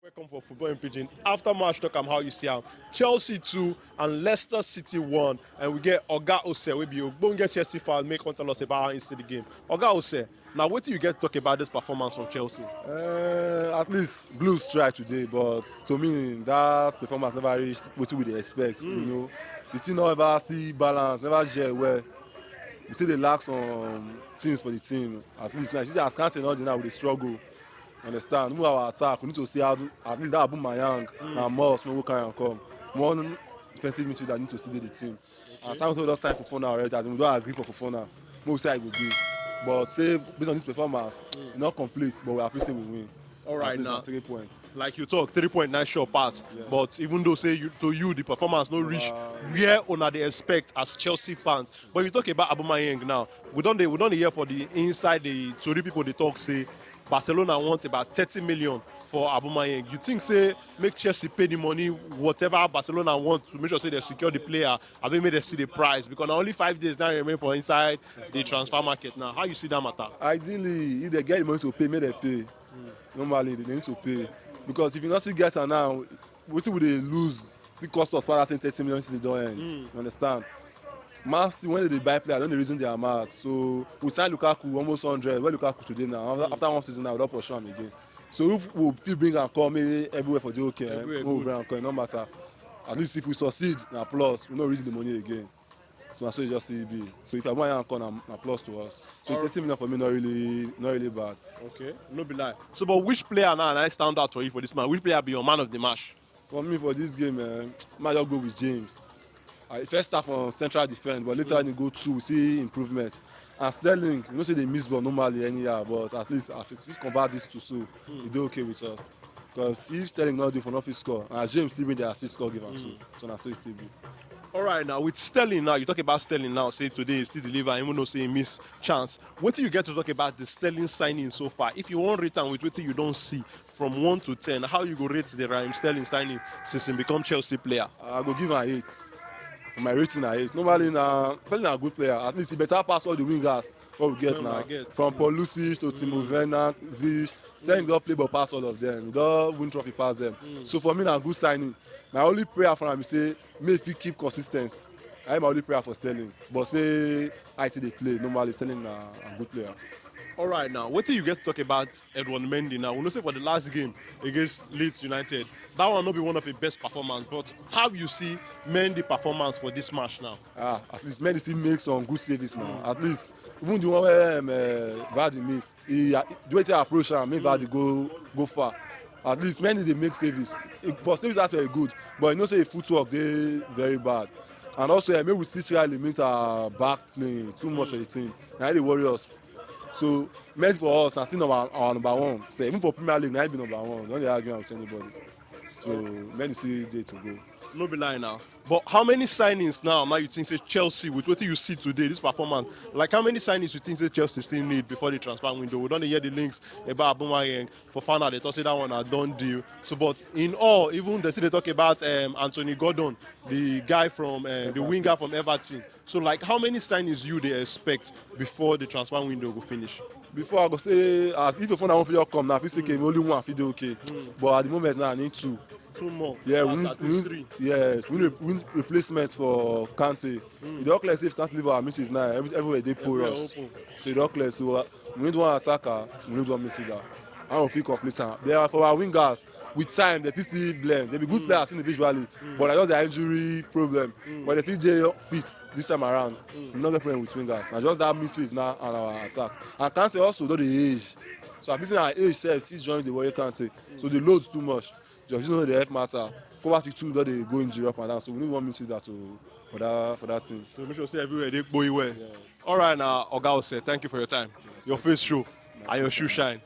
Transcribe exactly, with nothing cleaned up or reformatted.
Welcome for Football in Pidgin. After match talk, am how you see am. Chelsea two and Leicester City one, and we get Oga Ose wey be ogbonge Chelsea fan make come tell us about how he see the game. Oga Ose, now wetin you get to talk about this performance from Chelsea? Uh, at least Blues try today, but to me that performance never reached what we dey expect. You know, the team no ever see balance, never gel well. We see they lack some things for the team. At least now, you see as Kante not now with the struggle. Understand? Move our attack. We need to see how do, at least that Aubameyang and Moss no go carry am come. One defensive midfielder need to see the team. And time we don sign Fofana already, as in we don agree for Fofana. Make we see how e go be. But say based on this performance, e no complete, but we happy say we win. All right, At least now, na three points. Like you talk, three point nine sure pass. But even though say you, to you the performance no reach where una dey expect as Chelsea fans. But you talk about Aubameyang now. We don dey we don dey hear for the inside the tori people dey talk say Barcelona want about thirty million for Aubameyang. You think say make Chelsea pay the money whatever Barcelona want to make sure say they secure the player, abi make they see the price, because na only five days now remain for inside the transfer market now. How you see that matter? Ideally, if they get the money to pay, make they pay. Normally, they need to pay. Because if you not still get am now, wetin we dey lose still cost us pass that same thirty million since e don end. You understand? Man still when they dey buy player, don dey reason their mouth. So we sign Lukaku almost hundred. Where Lukaku today now? After, after one season now, we don pursue am again. So if we fit bring am come, make everywhere for dey okay. Eh? Everywhere Make we good. Bring am come, no matter. At least if we succeed, na plus. We no reach the money again. So na so e just still be. So if I buy am come, na, na plus to us. So Alright. Thirty million for me, not really, not really bad. Okay, no be lie. So, but which player now na stand out for you for this match? Which player be your man of the match? For me, for this game, eh, might just go with James. I first start from central defense, but later when you go two, we see improvement. And Sterling, you know say they miss ball normally anyhow, but at least I fit convert this to so e dey okay with us. Because if Sterling no dey for no fit score, and James still bring the assist score give am so, so na so e still be. All right, now with Sterling, now you talk about Sterling now. Say today he still deliver, even though say he miss chance. Wetin you get to talk about the Sterling signing so far? If you wan rate am with wetin you don see from one to ten, how you go rate the Raheem Sterling signing since he become Chelsea player? I go give am eight. For my rating na eight. Normally na Sterling na good player. At least he better pass all the wingers wey we get Wey now. we get. From Pulisic to Timo Werner, Zic. Sterling don play ball pass all of them. He don win trophy pass them. So for me na good signing. My only prayer for am be say make he keep consistent. Na my only prayer for Sterling. But say I take dey play normally, Sterling na a good player. All right, now wetin you get to talk about Edouard Mendy now? We know say for the last game against Leeds United, that one no be one of the best performance. But how you see Mendy performance for this match now? Ah, at least Mendy still make some good saves now. At least even the one wey um, uh, Vardy miss, he uh, the way he approach am, make Vardy go go far. At least Mendy dey make saves. He- For saves that's very good, but you know say the footwork dey very bad. And also, uh, make we still try limit our back playing too much for the team. Na e dey worry us. So Mendy for us na still number our number one. So even for Premier League, na him be number one. We no dey argue am with anybody. So Mendy still dey to go. No be lie now. But how many signings now? Now you think say Chelsea with wetin you see today, this performance, like how many signings you think say Chelsea still need before the transfer window? We don dey hear the links about Aubameyang, Fofana. They talk say that one na done deal. So, but in all, even they still dey talk about um, Anthony Gordon, the guy from uh, the winger from Everton. So, like, how many signings you dey expect before the transfer window go finish? Before I go say, as if Fofana wan fit come now, I fit say okay, only one fit dey okay. But at the moment now, I need two. Two more. Yeah, we That's need, at we least need, three. Yes, we need, we need replacement for Kante. E don clear say if Kante leave our midfield now, every, everywhere dey Everywhere porous. Open. So e don clear. So uh, we need one attacker, we need one midfielder. I don't feel complete am. They are for our wingers. With time, they fit still blend. They be good players individually, but I just the injury problem. But they fit dey fit this time around. We no get problem with wingers. Na just that midfield now and our attack. And Kante also don dey age. So I think our age sef still join the worry Kante. So the load too much. Jorginho no dey help matter. Kovacic too don dey go injury up and down. So we need one midfielder to for that for that team. So make sure say everywhere dey kpoyi well. All right, now Oga Ose, thank you for your time. Your face show and your shoe shine.